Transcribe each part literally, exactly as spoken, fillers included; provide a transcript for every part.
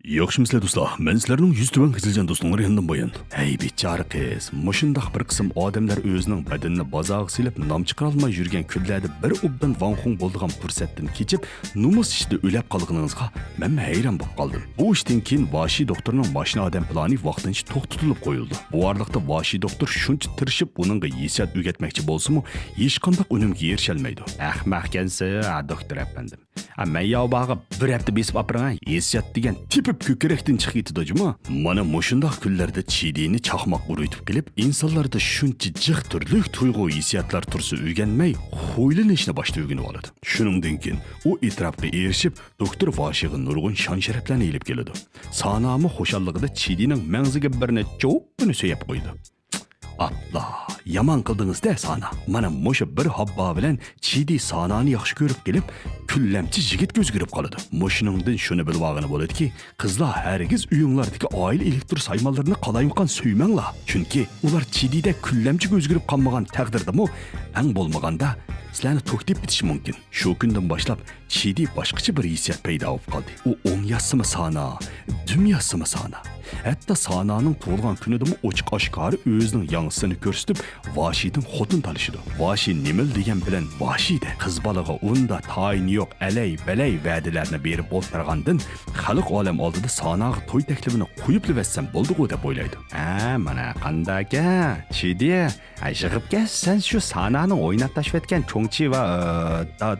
ياخشىمۇسىلەر دوستلار؟ مەن سىلەرنىڭ يۈزى تۆۋەن قىزىلجان دوستۇڭلار يېنىدىن بايان. ھەي بىچارە قىز، مۇشۇنداق بىر قىسىم ئادەملەر ئۆزىنىڭ بەدىنىنى بازارغا سېلىپ نام چىقىرالماي يۈرگەن كۈنلەردە بىر ئوبدان ۋاڭخۇڭ بولىدىغان پۇرسەتتىن كېچىپ، نومۇس ئىچىدە ئۆلەپ قالغىنىڭىزغا مەنمۇ ھەيران بولۇپ قالدىم. بۇ ئىشتىن كېيىن ۋاشى دوختۇرنىڭ ماشىنا ئادەم پىلانى ۋاقتىنچە توختىتىلىپ قويۇلدى. بۇ ئارىلىقتا ۋاشى دوختۇر شۇنچە تىرىشىپ ئۇنىڭغا ھېسسىيات ئۆگەتمەكچى بولسىمۇ، ھېچقانداق ئۈنۈمگە ئېرىشەلمەيدۇ. ئەخمەقكەنسىز، ھە، دوختۇر ئەپەندىم. ھە، مەن ياۋباغا بىر ھەپتە بېسىپ ئاپىرىڭ، ھە، ھېسسىيات دېگەن تېپىپ كۆكرەكتىن چىقىپ كېتىدۇ جۇمۇ. مانا مۇشۇنداق كۈنلەردە چىدىنى چاقماق ئۇرۇۋېتىپ قېلىپ، ئىنسانلاردا شۇنچە جىق تۈرلۈك تۇيغۇ ھېسسىياتلار تۇرسا ئۆگەنمەي، خۇيلىنىشنى باشتا ئۆگىنىۋالىدۇ. شۇنىڭدىن كېيىن ئۇ ئېتىراپقا ئېرىشىپ، دوختۇر ۋاشىغا نۇرغۇن شان-شەرەپلەرنى ئېلىپ كېلىدۇ. سانامۇ خۇشاللىقىدا چىدىنىڭ مەڭزىگە بىر نەچچە ئوپپىنى سۆيۈپ قويىدۇ. ئاپلا، يامان قىلدىڭىز-دە، سانا. مانا مۇشۇ بىر ھاببا بىلەن چىدى سانانى ياخشى كۆرۈپ قېلىپ، كۈنلەمچى يىگىتكە ئۆزگىرىپ قالىدۇ. مۇشۇنىڭدىن شۇنى بىلىۋالغىلى بولىدۇكى، قىزلار، ھەرگىز ئۆيۈڭلاردىكى ئائىلە ئېلېكتر سايمانلىرىنى قالايمىقان سۆيمەڭلار. چۈنكى ئۇلار چىدىدەك كۈنلەمچىگە ئۆزگىرىپ قالمىغان تەقدىردىمۇ، ئەڭ بولمىغاندا سىلەرنى توك دەپ ئېتىشى مۇمكىن. شۇ كۈندىن باشلاپ چىدى باشقىچە بىر ھېسسىيات پەيدا بولۇپ قالدى. ئۇ ئوڭ يازسىمۇ سانا، دۈم يازسىمۇ سانا. ھەتتا سانانىڭ تۇغۇلغان كۈنىدىمۇ ئوچۇق-ئاشكارا ئۆزىنىڭ ياڭزىسىنى كۆرسىتىپ، ۋاشىدىن خوتۇن تالىشىدۇ. ۋاشى نېمىلا دېگەن بىلەن ۋاشىدە. قىز بالىغا ئۇندا تايىنى يوق ئەلەي-بەلەي ۋەدىلەرنى بېرىپ ئولتۇرغاندىن، خەلق ئالەم ئالدىدا ساناغا توي تەكلىپىنى قويۇپلا بەرسەم بولدىغۇ دەپ ئويلايدۇ. ھە، مانا قانداكەن، چىدى. ھە، يىغىپ كەل، سەن شۇ سانانىڭ ئويناپ تاشلىۋەتكەن چوڭچى ۋە، ئە، دا-،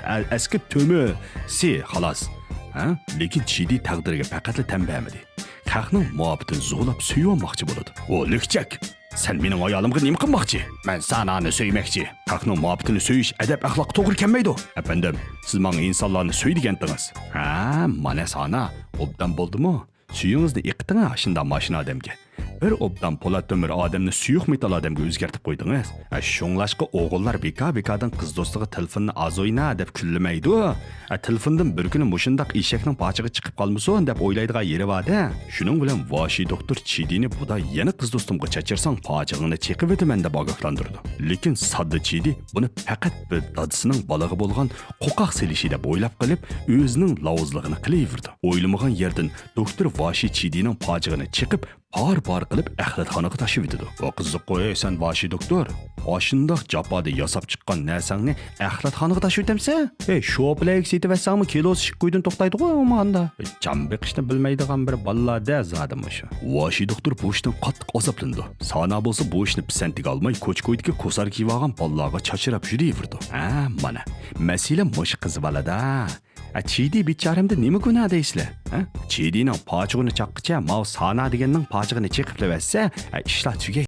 ئە-، ئەسكى تۆمۈرسى، خالاس. ھە؟ لېكىن چىدى تەقدىرگە پەقەتلا تەن بەرمىدى. خەقنىڭ مۇھەببىتىنى زورلاپ سۆيۈۋالماقچى بولىدۇ. ئۇ لۈكچەك! سەن مېنىڭ ئايالىمغا نېمە قىلماقچى؟ مەن سانانى سۆيمەكچى. خەقنىڭ مۇھەببىتىنى سۆيۈش ئەدەپ-ئەخلاققا توغرا كەلمەيدۇ. ئەپەندىم، سىز ماڭا ئىنسانلارنى سۆي دېگەنتىڭىز. ھە، مانا سانا، ئوبدان بولدىمۇ؟ سۈيىڭىزنى ئېقىتىڭ ئاشۇنداق ماشىنا ئادەمگە. بىر ئوبدان پولات تۆمۈر ئادەمنى سۇيۇق مېتال ئادەمگە ئۆزگەرتىپ قويدىڭىز. ھە، شۇڭلاشقا ئوغۇللار بىكار-بىكاردىن قىز دوستىغا تېلېفوننى ئاز ئوينا دەپ كۈنلىمەيدۇ. ھە، تېلېفوندىن بىر كۈنى مۇشۇنداق ئېشەكنىڭ پاچىقى چىقىپ قالمىسۇن دەپ ئويلايدىغان يېرى بار-دە. شۇنىڭ بىلەن ۋاشى دوختۇر چىدىنى بۇدا يەنە قىز دوستۇمغا چاچىرساڭ پاچىقىڭنى چېقىۋېتىمەن دەپ ئاگاھلاندۇرىدۇ. لېكىن ساددا چىدى بۇنى پەقەت بىر دادىسىنىڭ بالىغا بولغان قوقاق سېلىشى دەپ ئويلاپ قېلىپ، ئۆزىنىڭ لاۋۇزلۇقىنى قىلىۋېرىدۇ. ئويلىمىغان يەردىن دوختۇر ۋاشى چىدىنىڭ پاچىقىنى چېقىپ، پار-پار قىلىپ ئەخلەتخانىغا تاشلىۋېتىدۇ. ۋە قىزىق قوي سەن ۋاشى دوختۇر. ئاشۇنداق جاپادا ياساپ چىققان نەرسەڭنى ئەخلەتخانىغا تاشلىۋېتەمسەن؟ ھەي، شوپىلايگە سېتىۋەتسەڭمۇ كىلوسى ئىككى كويدىن توختايدىغۇ ئۇمۇ ئاندا. جان بېقىشنى بىلمەيدىغان بىر بالىلار-دە زادى مۇشۇ. ۋاشى دوختۇر بۇ ئىشتىن قاتتىق ئازابلىنىدۇ. سانا بولسا بۇ ئىشنى پىسەنتىگە ئالماي، كوچا-كويدىكى كوسار كىيىۋالغان بالىلارغا چاچراپ يۈرۈۋېرىدۇ. ھە، مانا، مەسىلە مۇشۇ قىز بالادا. ھە، چىدى بىچارەمدە نېمە گۇناھ دەيسىلەر؟ ھە؟ چىدىنىڭ پاچىقىنى چاققىچە ماۋۇ سانا دېگەننىڭ پاچىقىنى چېقىپلا بەرسە، ھە، ئىشلار تۈگەي